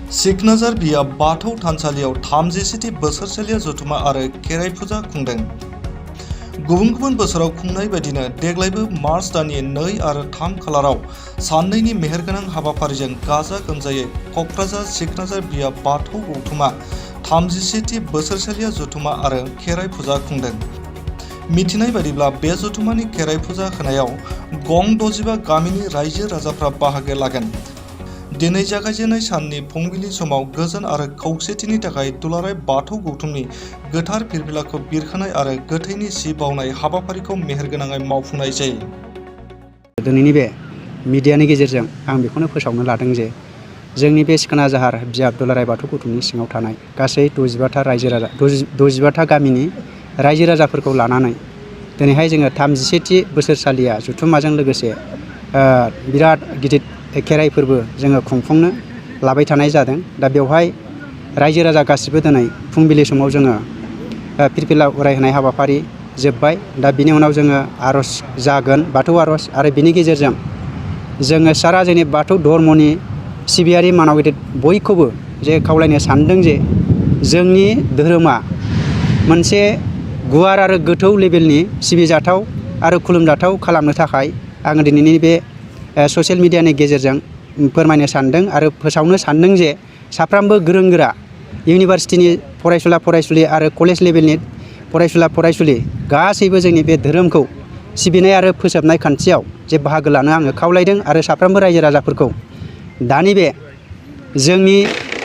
सिकनाझार बिया बाथौ थानसालियाव 37थि बोसोरसालिया जथुमा आरो खेराइ फुजा खुंदों। गुबुन गुबुन बोसोराव खुंनाय बायदिनो देग्लायबो मार्च दाननि 2 आरो 3 खालाराव साननैनि मेहेरगोनां हाबाफारिजों गाजा गोमजायै क'क्राझार सिकनाझार बिया बाथौ गौथुमा 37थि बोसोरसालिया जथुमा आरो खेराइ फुजा खुंदों। मिथिनाय बायदिब्ला बे जथुमानि खेराइ फुजा होनायाव गं 65 गामिनि रायजो राजाफ्रा बाहागो लागोन। दिनै जागायजेननाय साननि फुंबिलि समाव गोजोन आरो खौसेथिनि थाखाय दुलाराय बाथौ गौथुमनि गोथार फिरफिलाखौ बिरहोनाय आरो गोथैनि सि बावनाय हाबाफारिखौ मेहेरगोनाङै मावफुंनाय जायो। दिनैनि बे मिडियानि गेजेरजों आं बेखौनो फोसावनो लादों जे जोंनि बे सिकनाझार बिया दुलाराय बाथौ गौथुमनि सिङाव थानाय गासै 65था गामिनि रायजो राजाफोरखौ लानानै दिनैहाय जोङो 37थि बोसोरसालिया जथुम्माजों लोगोसे बिराद गिदिर खेराइ फोरबो जोङो खुंफुंनो लाबाय थानाय जादों। दा बेवहाय रायजो राजा गासिबो दिनै फुंबिलि समाव जोङो फिरफिला उरायहोनाय हाबाफारि जोब्बाय। दा बिनि उनाव जोङो आर'ज जागोन, बाथौ आर'ज, आरो बिनि गेजेरजों जोङो सारा जोंनि बाथौ धर्मनि सिबियारि मानब बयखौबो जे खावलायनो सानदों जे जोंनि धोरोमा मोनसे गुवार आरो गोथौ लेभेलनि सिबिजाथाव आरो खुलुमजाथाव खालामनो थाखाय आङो दिनैनि बे ससियेल मिडियानि गेजेरजों फोरमायनो सानदों आरो फोसावनो सानदों जे साफ्रोमबो गोरों गोरा इउनिभारसिटिनि फरायसुला फरायसुलि आरो कलेज लेभेलनि फरायसुला फरायसुलि गासैबो जोंनि बे धोरोमखौ सिबिनाय आरो फोसाबनाय खान्थियाव जे बाहागो लानो आङो खावलायदों आरो साफ्रोमबो रायजो राजाफोरखौ दानि बे जोंनि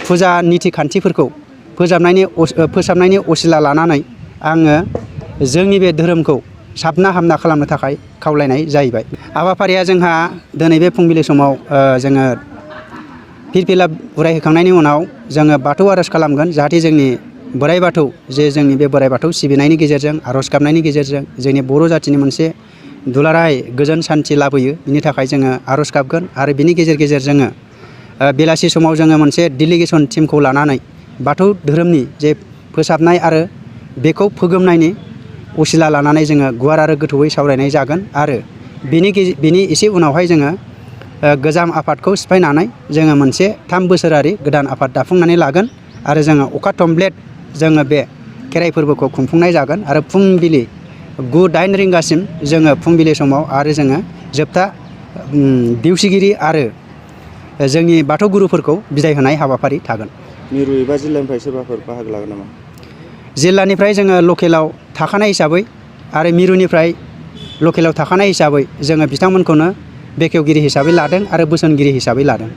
फुजा निथि खान्थिफोरखौ फोसाबनायनि असिला लानानै आङो जोंनि बे धोरोमखौ साबना हामना खालामनो थाखाय खावलायनाय जाहैबाय। हाबाफारिया जोंहा दिनै बे फुंबिलि समाव जोङो फिरफिला उरायहोखांनायनि उनाव जोङो बाथौ आर'ज खालामगोन, जाहाथे जोंनि बोराइ बाथौ जे जोंनि बे बोराइ बाथौ सिबिनायनि गेजेरजों आर'ज गाबनायनि गेजेरजों जोंनि बर' जाथिनि मोनसे दुलाराय गोजोन सान्थि लाबोयो। बिनि थाखाय जोङो आर'ज गाबगोन आरो बिनि गेजेर जोङो बेलासि समाव जोङो मोनसे डेलिगेसन टिमखौ लानानै बाथौ धोरोमनि जे फोसाबनाय आरो बेखौ फोगोमनायनि असिला लानानै जोङो गुवार आरो गोथौयै सावरायनाय जागोन आरो बिनि एसे उनावहाय जोङो गोजाम आफादखौ सिफायनानै जोङो मोनसे 3 बोसोरारि गोदान आफाद दाफुंनानै लागोन आरो जोङो अखाथमब्लेद जोङो बे खेराइ फोरबोखौ खुंफुंनाय जागोन आरो फुंबिलि 9-8 रिंगासिम जोङो फुंबिलि समाव आरो जोङो जोबथा देवसिगिरि आरो जोंनि बाथौ गुरुफोरखौ बिदाय होनाय हाबाफारि थागोन। मिरु एबा जिल्लानिफ्राय सोरबाफोर बाहागो लागोन नामा? जिल्लानिफ्राय जोङो लकेलाव थाखानाय हिसाबै आरो मिरुनिफ्राय लकेलाव थाखानाय हिसाबै जोङो बिथांमोनखौनो बेखेवगिरि हिसाबै लादों आरो बोसोनगिरि हिसाबै लादों।